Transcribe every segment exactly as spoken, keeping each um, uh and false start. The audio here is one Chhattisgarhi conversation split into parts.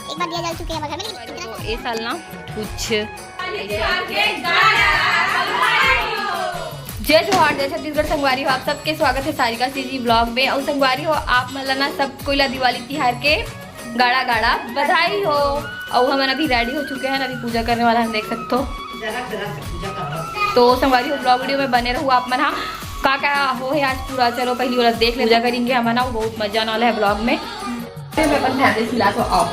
एक बार दिया जल चुके हैं, मगर ए साल ना कुछ। जय जोहार, जय छत्तीसगढ़ संगवारी हो, आप सबके स्वागत है सारिका सीजी ब्लॉग में। और संगवारी हो, आप मन ला ना सब कोई ला दिवाली तिहार के गाड़ा गाड़ा बधाई हो। और हमन अभी रेडी हो चुके हैं, अभी पूजा करने वाला हम देख सकते हो। तो संगवारी हो, ब्लॉग वीडियो में बने रहू आप मन। हाँ, का का हो है आज पूरा, चलो पहली ओला देख ले, पूजा करेंगे हमन, वो बहुत मजा आने वाला है ब्लॉग में। मैं अपन फैमिली खिला तो आओ।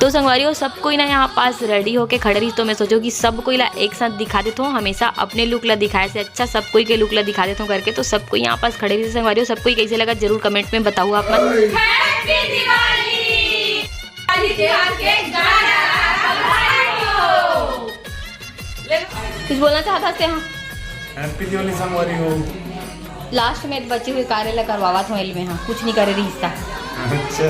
तो संगवारी हो, सब कोई ना यहाँ पास रेडी होके खड़े रही, तो मैं सोचो कि सब कोई ला एक साथ दिखा देत हूँ। हमेशा अपने लुक ला दिखाए से अच्छा सब कोई के लुक ला दिखा देत हूँ करके। तो सब कोई यहाँ पास खड़े रही संगवारी हो, सब कोई कैसे लगा जरूर कमेंट में बताओ आप मन। Happy Diwali! दिवाली तिहार के गाना बधाई हो। कुछ बोलना चाहता हस तेहा? हैप्पी दिवाली संगवारी हो। लास्ट में बचे हुए कार्य ला करवावत हूँ एल में, हाँ, कुछ नहीं करे रही हिस्सा। अच्छा।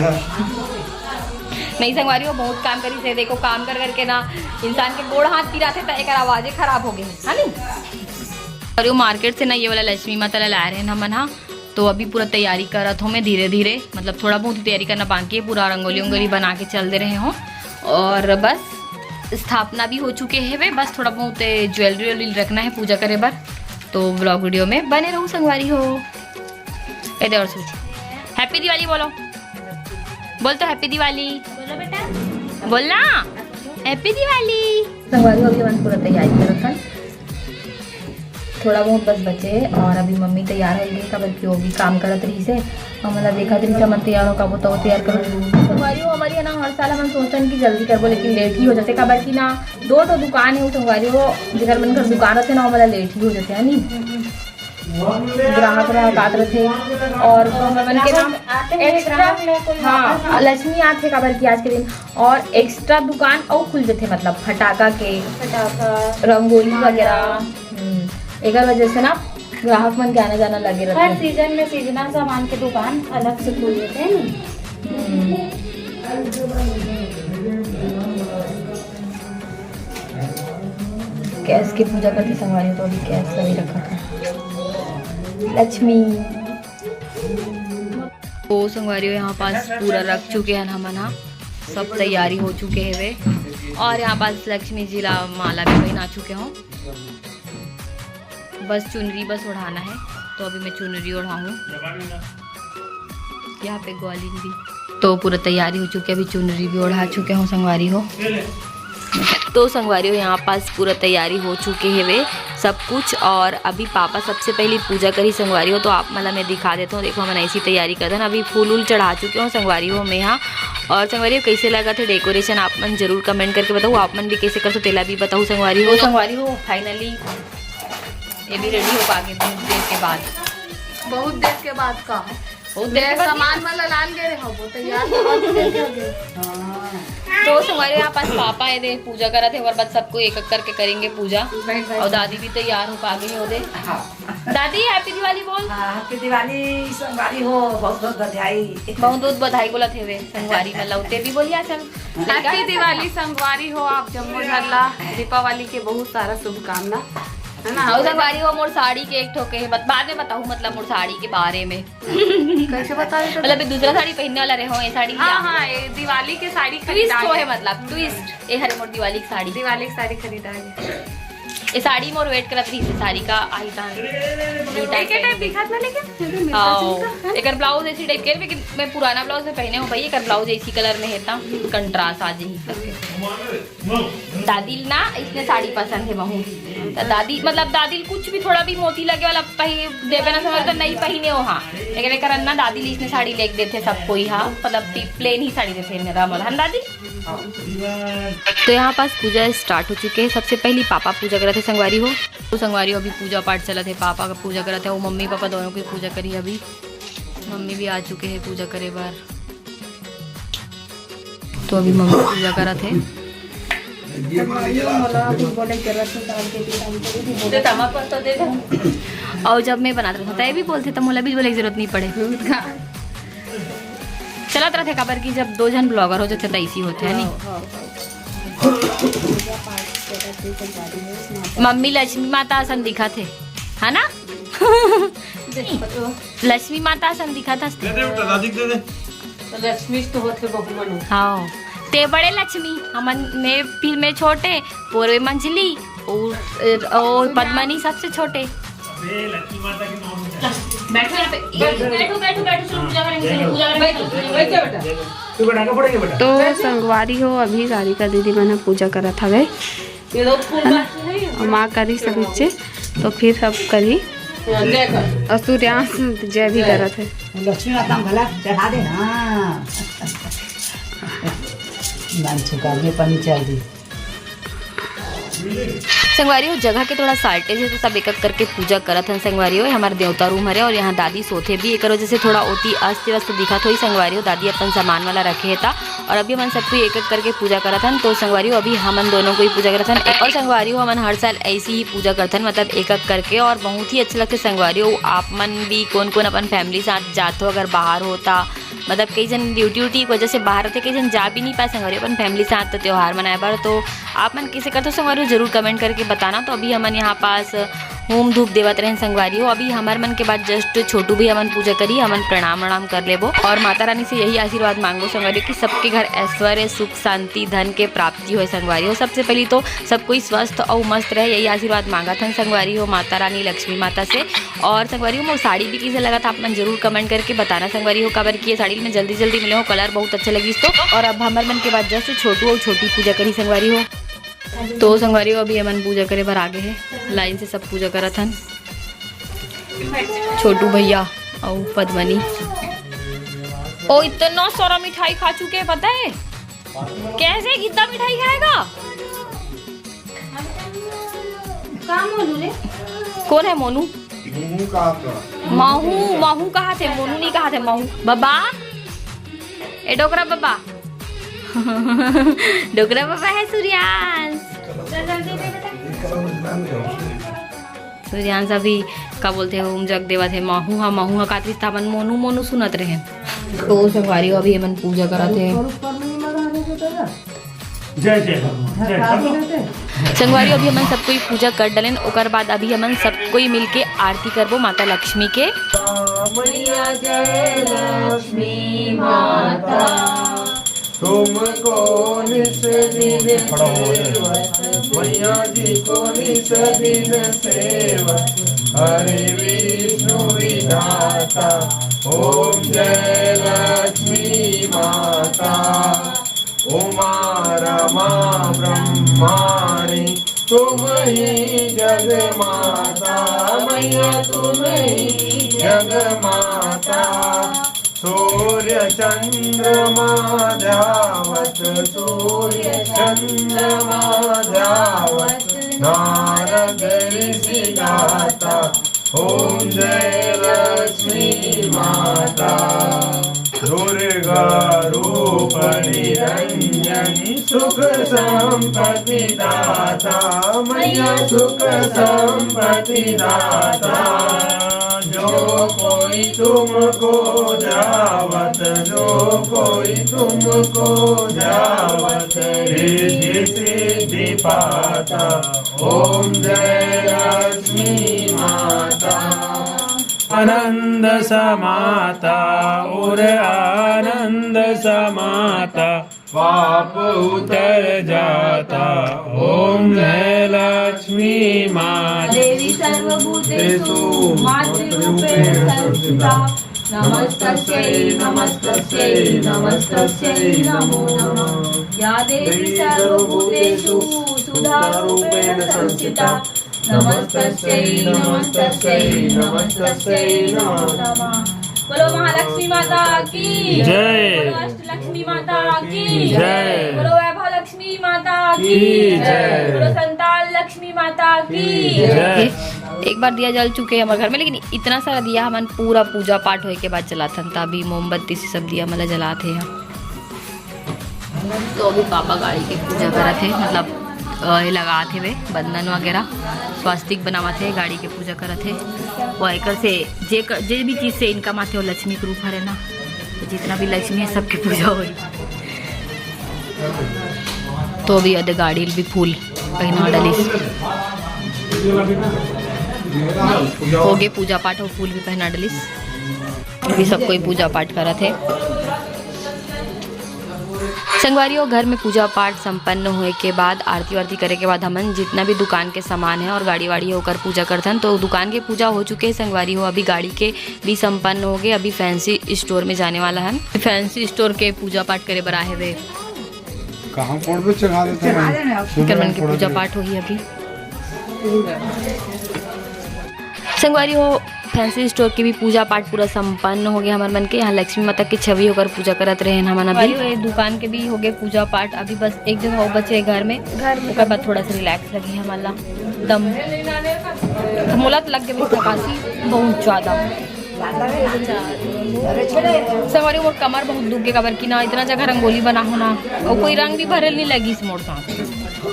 नहीं संगवारी हो, बहुत काम करी से, देखो काम कर करके ना इंसान के गोड़ हाथ पिराथे, त एकर आवाजे खराब हो गई है नी। और वो मार्केट से ना ये वाला लक्ष्मी माता ला लाए रहे हमन, हाँ, तो अभी पूरा तैयारी करत हूँ मैं धीरे धीरे, मतलब थोड़ा बहुत ही तैयारी करना बाकी है। पूरा रंगोली उंगोली बना के चल दे रहे हो और बस स्थापना भी हो चुके है वे, बस थोड़ा बहुत ज्वेलरी व्वेलरी रखना है पूजा करे बर। तो ब्लॉग वीडियो में बने रहू संगवारी हो। ए दे और सूझ, हैप्पी दिवाली बोलो, बोल तो हैप्पी दिवाली। बोलो बेटा। बोल ना, हैप्पी दिवाली। संगवारी हो, अभी हमन पूरा तैयारी करत हन। थोड़ा बहुत बस बचे हे और अभी मम्मी तैयार हो गई, काबर कि वो भी काम करत रही से। हमन ला देखत रही से, हमन तैयार हो काबो तो तैयार करो। संगवारी हो, हमर ये ना हर साल हमन सोचथन कि जल्दी करबो, लेकिन लेट ही हो जाथे, काबर कि ना दो ठो दुकान है वो संगवारी हो, जेकर मन घर दुकान रहते ना, वो हमन ला लेट ही हो जाथे, है नी? ग्राहक रहत आत रथे और हमन के ना आते हैं एक्स्ट्रा, ग्राहक ले कोई हाँ, वापस। लक्ष्मी आथे काबर कि आज के दिन और एक्स्ट्रा दुकान अउ खुल जथे, मतलब फटाका के, फटाका, रंगोली माला। वगैरह। हम्म, एकर वजह से ना ग्राहक मन के आना जाना लगे हर रहथे। सीजन में सीजनल सामान के दुकान अलग से खुल जथे ना। हम्म। गैस की पूजा करती संगवारी, तो अभी गैस ला भी रखा था लक्ष्मी। तो संगवारी हो, यहाँ पास पूरा रख चुके हैं हमन हा, सब तैयारी हो चुके है वे। और यहाँ पास लक्ष्मी जी ला माला भी पहना चुके हों। बस चुनरी बस ओढ़ाना है, तो अभी मैं चुनरी ओढ़ाऊँ। यहाँ पे ग्वालिन भी। तो पूरा तैयारी हो चुकी है, अभी चुनरी भी ओढ़ा चुके हों संगवारी हो। तो संगवारी हो, यहाँ पास पूरा तैयारी हो चुके है वे सब कुछ। और अभी पापा सबसे पहले पूजा करी संगवारी हो, तो आप मन ला मैं दिखा देता हूँ। देखो हमन ऐसी तैयारी करथन, अभी फूल उल चढ़ा चुके हों संगवारी हो मैं यहाँ। और संगवारी हो, कैसे लगा थे डेकोरेशन, आप मन जरूर कमेंट करके बताओ, आप मन भी कैसे करते तेला भी बताओ संगवारी हो। संगवारी हो, फाइनली ये भी रेडी हो पागे बहुत देर के बाद। बहुत देर के बाद का? बहुत देर के बाद सामान वाला लान गए रहे हो, वो तैयार तो बहुत देर के हो गए। तो संगवारी हो, यहाँ पास पापा है दे पूजा करा थे, और बाद सबको एक एक करके करेंगे पूजा। बैठ, बैठ। और दादी भी तैयार हो पागे हो दे। हाँ। दादी, हैप्पी दिवाली बोल। हाँ, हैप्पी दिवाली संगवारी हो, बहुत बहुत बधाई। बहुत बहुत बधाई बोला थे वे संगवारी, मतलब ते भी बोलिया चल। हैप्पी दिवाली संगवारी हो, आप जम्मो झन ला दीपावली के बहुत सारा शुभकामना, है ना? और संगवारी हो, मोर साड़ी के एक ठो के बत-, बाद में बताऊँ, मतलब मोर साड़ी के बारे में। कैसे बता रहे थे? मतलब ये दूसरा साड़ी पहनने वाला रहे हो, ये साड़ी हाँ, लिया। हाँ, ये दिवाली के साड़ी ट्विस्ट खरीदा हो है। है, मतलब ट्विस्ट। ये हरे मोर दिवाली की साड़ी। दिवाली की साड़ी खरीदा है। ये साड़ी मोर वेट करत रही थी, साड़ी का आई था। एक एक टाइप दिखत ना, लेकिन फिर भी मिलता हाँ, जुलता है। एकर ब्लाउज ऐसी टाइप के, लेकिन मैं पुराना ब्लाउज में पहने हूँ भाई, एकर ब्लाउज ऐसी कलर में है ता कंट्रास्ट आ जाही करके। दादी ना इसने साड़ी पसंद है बहुत, तो दादी मतलब दादी कुछ भी थोड़ा भी मोती लगे वाला पही देवे ना समझ तो नहीं पहने हो। हाँ, लेकिन एकर ना दादी ली इसने साड़ी लेके देते सब कोई। हाँ, मतलब प्लेन ही साड़ी देते मेरा मन, हम दादी। तो यहाँ पास पूजा स्टार्ट हो चुके हैं। सबसे पहली पापा पूजा करत हे संगवारी हो। तो संगवारी हो अभी पूजा पाठ चलत हे, पापा का पूजा करत हे, वो मम्मी पापा दोनों की पूजा करी अभी। मम्मी भी आ चुके हैं पूजा करे बर। तो अभी मम्मी पूजा करत हे। और जब मैं बनात रहूँ तो ये भी बोलते तो मोला भी बोले की जरूरत नहीं पड़े। चलत रथे, काबर कि जब दो झन ब्लॉगर हो जाथे त ऐसी होथे, है नी? हाँ, हाँ, हाँ। मम्मी लक्ष्मी माता असन दिखत हे, है ना? लक्ष्मी माता असन दिखत हस। दे दे बेटा, दादी के दे दे। तो लक्ष्मी तो होथे बहू मन। हाँ, ते बड़े लक्ष्मी, हमन में फिर में छोटे, पोरवे मंझली, और, और पद्मनी सबसे छोटे। बैठो यहाँ पे, बैठो, बैठो, बैठो, चलो पूजा करेंगे, चलो पूजा करेंगे, चलो पूजा करेंगे। तू बेटा, आगे बढ़ेंगे बेटा। तो संगवारी हो, अभी राधिका दीदी मन ह पूजा करत हवे। ये लोग फूल बाकी है। माँ करी सब इच्छे, तो फिर सब करी। हाँ, जय कर। और सूर्यांश जय भी जय। करत है। लक्ष्मी माता में भला चढ़ा दे ना। नाम छुका दे, पानी चल दी। संगवारी हो, जगह के थोड़ा shortage है, तो सब एक एक करके पूजा करत हन। संगवारी हो, ये हमार देवता रूम हरे और यहाँ दादी सोथे भी, एकर वजह से थोड़ा ओती अस्त व्यस्त दिखत होई। संगवारी हो, दादी अपन सामान वाला रखे हे ता, और अभी हमन सब कोई एक एक करके पूजा करत हन। तो संगवारी हो, अभी हमन दोनों कोई पूजा करत हन। और संगवारी हो, हमन हर साल ऐसी ही पूजा करथन, मतलब एक एक करके, और बहुत ही अच्छा लगथे संगवारी हो। आप मन भी कौन कौन अपन family साथ जात हो, अगर बाहर हो ता, मतलब कई जन ड्यूटी व्यूटी की वजह से बाहर होथे, कई जन जा भी नहीं पाए संगवारी हो अपन family साथ तो त्योहार मनाए बर। तो आप मन कैसे करते हो संगवारी हो, जरूर comment करके बताना। तो अभी हमन यहाँ पास होम धूप देवत रहेन संगवारी हो। अभी हमर मन के बाद just छोटू भी हमन पूजा करी, हमन प्रणाम वणाम कर लेबो और माता रानी से यही आशीर्वाद मांगो संगवारी हो कि सबके घर ऐश्वर्य, सुख, शांति, धन के प्राप्ति होए संगवारी हो। सबसे पहली तो सब कोई स्वस्थ और मस्त रहे, यही आशीर्वाद मांगत हन संगवारी हो माता रानी लक्ष्मी माता से। और संगवारी हो, मोर साड़ी भी कैसे लगत हे, आप मन जरूर comment करके बताना संगवारी हो, काबर कि ये साड़ी में जल्दी जल्दी मिले हो, colour बहुत अच्छा लगिस तो। और अब हमर मन के बाद just छोटू और छोटी पूजा करी संगवारी हो। तो संगवारी हो, अभी हमन पूजा करे बर आगे हे, line से सब पूजा करत हन। छोटू भैया अउ पद्मनी। ओ, इतना सारा मिठाई खा चुके हैं, पता है? कैसे इतना मिठाई खाएगा? का मोनू रे? कौन है मोनू? मोनू कहा था? महू, महू कहा थे, मोनू नहीं कहा थे, महू। बाबा, ए डोकरा बाबा। डोकरा बाबा है सूर्यांश। सूर्यांश अभी का बोलते हैं, ओम जग देवत है, महू हा, महू हा, कातिस तावन मोनू, मोनू सुनत रहे। तो संगवारी हो, अभी हमन पूजा करत है। जय जय हनुमान, जय हनुमान। संगवारी, अभी हमन सब कोई पूजा कर डलेन, ओकर बाद अभी हमन सब कोई मिलके आरती करबो माता लक्ष्मी के। मैया जय लक्ष्मी माता, तुमको निस दिन सेवत, मैया जी को निस दिन सेवत, हरि विष्णु विधाता, ओम जय लक्ष्मी माता। उमा रमा ब्रह्माणी, तुम ही जग माता, मैया तुम ही जग माता। सूर्य चंद्रमा ध्यावत, सूर्य चंद्रमा ध्यावत, नारद ऋषि गाता, ओम जय लक्ष्मी माता। दुर्गा रूप निरंजन, सुख संपत्ति दाता, मैया सुख संपत्ति दाता। जो कोई तुमको ध्यावत, जो कोई तुमको ध्यावत, रिद्धि सिद्धि पाता, ओम जय लक्ष्मी माता। आनंद समाता और आनंद समाता, पाप उतर जाता, ओम जय लक्ष्मी माता। देवी सर्वभूतेषु मातृरूपेण संस्थिता, नमस्तस्यै नमस्तस्यै नमस्तस्यै नमो नमः। या देवी सर्वभूतेषु सुधारूपेण संस्थिता, नमस्तस्यै नमस्तस्यै नमस्तस्यै नमो नमः। बोलो महालक्ष्मी माता की जय। बोलो अष्टलक्ष्मी माता की जय। बोलो वैभव लक्ष्मी माता की की जय। जय। बोलो संतान लक्ष्मी माता की जय। एक बार दिया जल चुके हैं हमारे घर में, लेकिन इतना सारा दिया हमन पूरा पूजा पाठ होए के बाद जलाथन, तभी मोमबत्ती से सब दिया मतलब जलाते हैं। तो अभी पापा गाड़ी के पूजा करत हे, मतलब, अ, ये लगात हे वे बंधन वगैरह, स्वास्तिक बनावत हे, गाड़ी के पूजा करत हे। वो एकर से जे क-, जे भी चीज से income आथे, वो लक्ष्मी के रूप हरे ना, तो जितना भी लक्ष्मी है, सबके पूजा होई। तो अभी अदे गाड़ी भी फूल पहिना डालिस। होगे पूजा पाठ, अउ फूल भी पहना डलिस। अभी सब कोई पूजा पाठ करत हे। संगवारी हो, घर में पूजा पाठ संपन्न होए के बाद, आरती वारती करे के बाद, हमन जितना भी दुकान के सामान है और गाड़ी वाड़ी है, ओकर पूजा करथन। तो दुकान के पूजा हो चुके हे संगवारी हो, अभी गाड़ी के भी संपन्न होगे। अभी फैंसी स्टोर में जाने वाला है, फैंसी स्टोर के पूजा पाठ करे बर आए हवे। कहाँ फोड़बे, चढ़ा देते हैं। एकर मन के पूजा पाठ होही अभी। संगवारी हो, फैंसी स्टोर के भी पूजा पाठ पूरा संपन्न होगे हमर मन के। यहाँ लक्ष्मी माता के छवि होकर पूजा करत रहेन हमन अभी। संगवारी हो, ये दुकान के भी होगे पूजा पाठ। अभी बस एक जगह हो बचे घर में, घर में ओकर बाद थोड़ा सा रिलैक्स लगे हमन ला। दम मोला तो लग गए थकासी बहुत ज्यादा। संगवारी, मोर कमर बहुत दुख गे, काबर कि ना इतना जगह रंगोली बना हो ना, और कोई रंग भी भरल नहीं लगिस मोर साथ।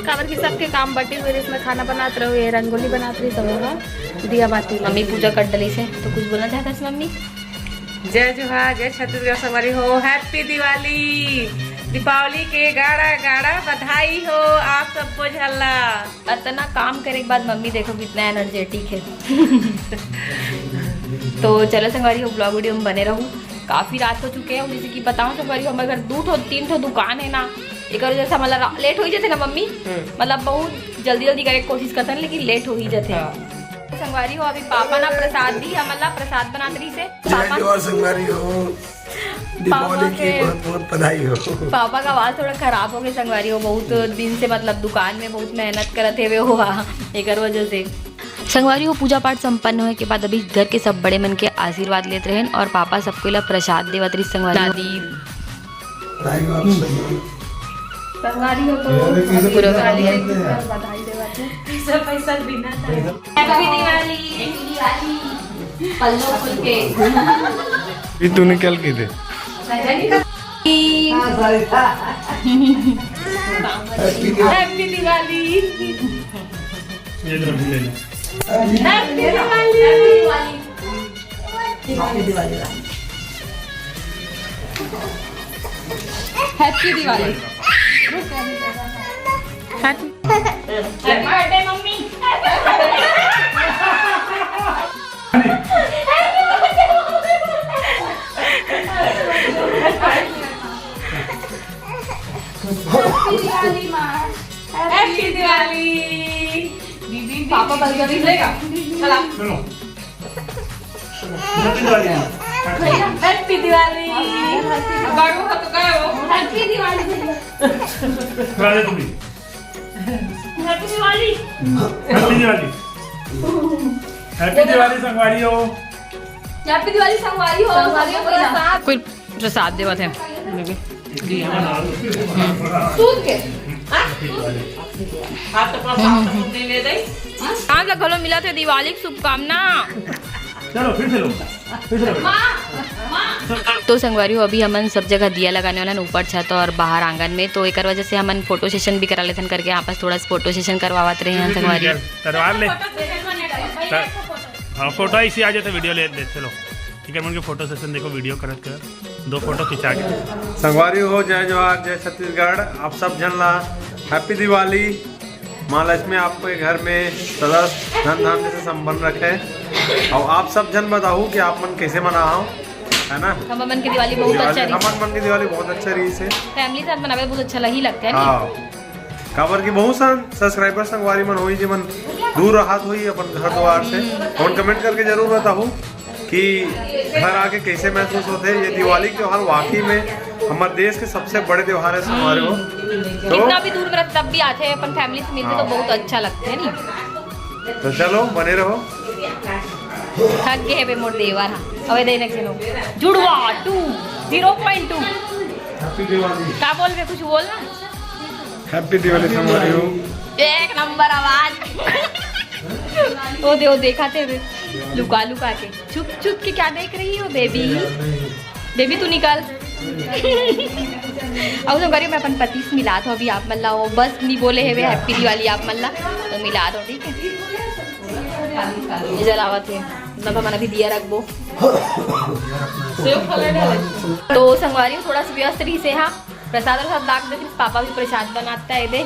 काबर कि सबके काम बटे हुए, इसमें खाना बनात रहो, ये रंगोली बनात रही सब, हाँ, दिया बाती। मम्मी पूजा कर डली से, तो कुछ बोलना चाहता है मम्मी? जय जोहार, जय छत्तीसगढ़ संगवारी हो, हैप्पी दिवाली, दीपावली के गाड़ा गाड़ा बधाई हो आप सबको झल्ला। अतना काम करे के बाद मम्मी देखो कितना एनर्जेटिक है। तो चलो संगवारी हो, ब्लॉग वीडियो में बने रहू। काफी रात हो चुके हैं, जैसे कि बताऊं संगवारी हो, हमारे घर दू ठो तीन ठो दुकान है ना, एक वजह से हमारा लेट हो ही जाते ना मम्मी। हम्म। मतलब बहुत जल्दी जल्दी करे के कोशिश करते हैं, लेकिन लेट हो ही जाते हैं। हाँ। संगवारी हो, अभी पापा ना प्रसाद दी, हमला प्रसाद बनात रही से। जय पापा जोहार संगवारी हो, पापा दीपावली की के बहुत बहुत बधाई हो। पापा का आवाज थोड़ा खराब हो गया संगवारी हो, बहुत दिन से मतलब दुकान में बहुत मेहनत करत हे वे हो, एकर वजह से। संगवारी हो, पूजा पाठ संपन्न होए के बाद अभी घर के सब बड़े मन के आशीर्वाद लेत रहेन और पापा सबको ला प्रसाद देवत रही संगवारी हो। दादी। बधाई हो आप सबको। संगवारी हो तो पूरा बधाई देवत हे। पैसा, पैसा बिना था। हैप्पी दिवाली। पल्लू फूल के। ये तूने क्या की थे? हैप्पी दिवाली। ये तरफ ले लो। Happy Diwali. Happy Diwali. Happy birthday मम्मी। हैप्पी दिवाली माँ। हैप्पी दिवाली। दीदी, पापा बस जल्दी लेगा। चला। सुनो। हैप्पी दिवाली। हैप्पी दिवाली। बड़ू हो तो कहो। हैप्पी दिवाली। दिवाली तुम्हें। Happy Diwali. Happy Diwali. Happy Diwali संगवारी हो। हैप्पी दिवाली संगवारी हो। संगवारी हो, पूरा साथ। कोई प्रसाद देवत हे। सूत के। हाँ? हाथ तो अपना साफ सफाई नहीं ले दे। हाँ? आप लोग घलो मिला थे दिवाली की शुभकामना। चलो फिर से लो, फिर से लो। तो संगवारी हो, अभी हमन सब जगह दिया लगाने वाला हन, ऊपर छत और बाहर आंगन में, तो एकर वजह से हमन फोटो सेशन भी करा लेथन करके यहाँ पास थोड़ा सा फोटो सेशन करवावत रहे हैं संगवारी। करवा ले। हाँ, फोटो इसी आ जाते, वीडियो ले लेते, चलो। ठीक है, मन के फोटो सेशन देखो, वीडियो करत कर दो फोटो खिंचा के। संगवारी हो, जय जोहार, जय छत्तीसगढ़। आप सब झन ला हैप्पी दिवाली। माँ लक्ष्मी आपके घर में सदा धन धान्य से संपन्न रखे। और आप सब झन बताओ कि आप मन कैसे मना हो, है ना? हम मन के दिवाली बहुत दिवाली, अच्छा रही। हमन मन की दिवाली बहुत अच्छा रही से। फैमिली साथ मनावे बहुत अच्छा ही लगता है, नहीं? हाँ। काबर कि बहुत सारे सब्सक्राइबर संगवारी मन होई, जेमन दूर रहत होई अपन घर द्वार से। हम्म। और कमेंट करके जरूर बताओ कि घर आके कैसे महसूस होते हैं। ये दिवाली के त्योहार वाकई में हमारे देश के सबसे बड़े त्योहार है संगवारी हो। तो कितना भी दूर में रहते तब भी आते हैं, अपन फैमिली से मिलते तो हाँ। बहुत अच्छा लगता है, नहीं? तो चलो, बने रहो। थक गए बे मोर देवर, हाँ। अबे दे ना खेलो। Judwaa two, zero point two. Happy Diwali. का बोल बे, कुछ बोल ना। हैप्पी दिवाली संगवारी हो। एक नंबर आवाज। वो दे, वो देखा थे बे, लुका लुका के, छुप छुप के क्या देख रही हो बेबी? बेबी तू निकल। अउ संगवारी, मैं अपन पति से मिलात हूँ अभी आप मन ला, वो बस नहीं बोले है वे हैप्पी दिवाली आप मन ला, तो मिलात हूँ, ठीक है? ये जलावत है, मतलब हमन अभी दिया रखबो। तो संगवारी थोड़ा सा व्यस्त रही से, हाँ, प्रसाद और सब लाग दे, पापा भी प्रसाद बनाता है दे।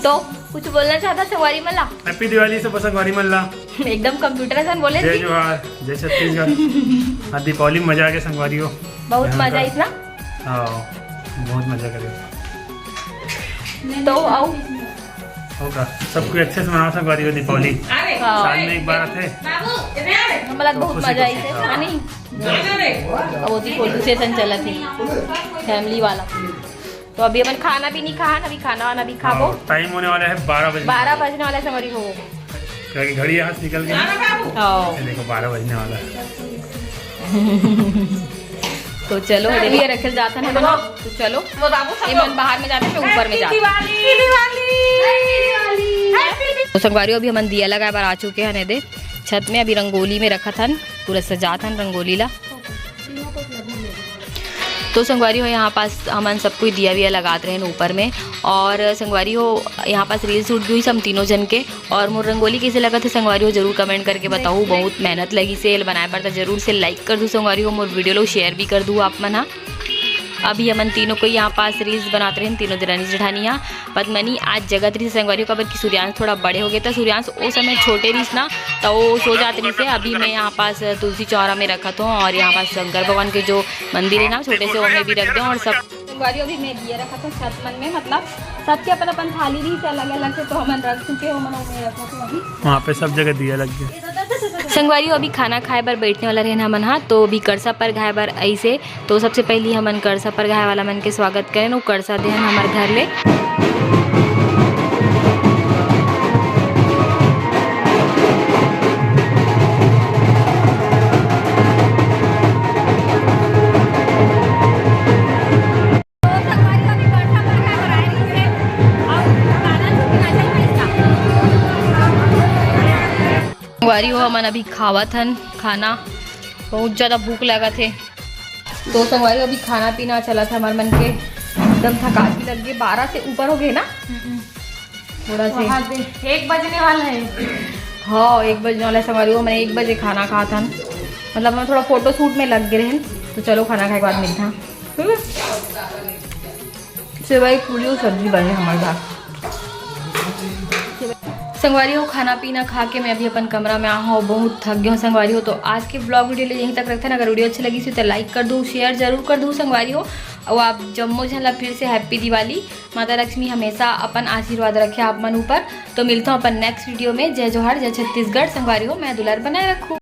तो कुछ बोलना चाहता संगवारी मन ला? हैप्पी दिवाली सब संगवारी मन ला। एकदम कंप्यूटर असन बोले जय जी। जोहार, जय छत्तीसगढ़। हाँ, दीपावली में मजा आ गया संगवारी हो। बहुत यहाँ मजा का। इतना। हाँ, बहुत मजा करे। तो आओ। होगा, सब कोई अच्छे से मनाओ संगवारी हो दीपावली। हाँ। साल में एक बार आथे। हमला तो बहुत खुशी मजा खुशी, आई थे, हाँ। है नहीं? अब वो थी फोटो सेशन चला थी, फैमिली वाला। तो अभी अपन खाना भी नहीं खान, अभी खाना वाना भी खाबो। हाँ, टाइम होने वाला है बारह बजे। बारह बजने वाला है संगवारी हो। क्या कि घड़ी यहाँ से निकल गई। हाँ। ये देखो, बारह बजने वाला है। तो चलो, ये रखे जाता है ना, तो चलो। ये मन बाहर में जाते हैं, ऊपर में जाते हैं। तो संगवारी हो, अभी हमन दिया लगाए बर आ चुके हैं, ने दे छत में। अभी रंगोली में रखत हन, पूरा सजात हन रंगोली ला। तो संगवारी हो, यहाँ पास हमन सब कोई दिया विया लगात रहेन ऊपर में। और संगवारी हो, यहाँ पास रील्स उठ गई हम तीनों जन के। और मोर रंगोली कैसे लगत है संगवारी हो, जरूर कमेंट करके बताओ। बहुत मेहनत लगी से एला बनाए बर, तो जरूर से लाइक कर दू संगवारी हो, मोर वीडियो लो शेयर भी कर दू आप मन हा। अभी हमन तीनों को यहाँ पास रील्स बनात रहेन, तीनों देरानी जेठानी हा। पद्मनी आज जगत रहिस संगवारी हो, काबर कि सूर्यांश थोड़ा बड़े हो गए, तो सूर्यांश ओ समय छोटे रहिस ना, तो वो सो जात रहिस। अभी मैं यहाँ पास तुलसी चौरा में रखत हूँ और यहाँ पास शंकर भगवान के जो मंदिर है ना छोटे से, वो में भी रख दें। और सब संगवारी अभी मैं दिया रखत हूँ छत मन में, मतलब सबके अपन अपन थाली रहिस अलग अलग से, तो हमन रख चुके हो, मन में रखत हूँ अभी। वहाँ पे सब जगह दिया लग गया। संगवारी हो, अभी खाना खाए बर बैठने वाला रहेन हमन हा, तो अभी करसा परघाए बर अइसे। तो सबसे पहली हमन करसा परघाए वाला मन के स्वागत करेन, वो करसा देहन हमर घर ले। संगवारी हो, हमन अभी खावत हन खाना, बहुत ज्यादा भूख लगत हे। तो संगवारी हो, अभी खाना पीना चलत हे हमर मन के, एकदम थकान भी लग गई, बारह से ऊपर हो गए ना थोड़ा से। वहाँ से एक बजने वाला है। हाँ, एक बजने वाला है संगवारी हो, हमन एक बजे खाना खात हन, मतलब हम थोड़ा फोटो शूट में लग गए रहेन, तो चलो खाना खाए के बाद मिलत हन। सेवई पूरी और सब्जी बने हमारे घर। संगवारी हो, खाना पीना खा के मैं अभी अपन कमरा में आ हूँ, बहुत थक गई हूँ संगवारी हो। तो आज के ब्लॉग वीडियो ले यहीं तक रखते हैं। अगर वीडियो अच्छी लगी तो लाइक कर दो, शेयर जरूर कर दो संगवारी हो। और आप जम्मो झन ला फिर से हैप्पी दिवाली। माता लक्ष्मी हमेशा अपन आशीर्वाद रखे आप मन ऊपर। तो मिलता हूँ अपन नेक्स्ट वीडियो में। जय जोहार, जय छत्तीसगढ़ संगवारी हो, मैं दुलार बनाए रखूँ।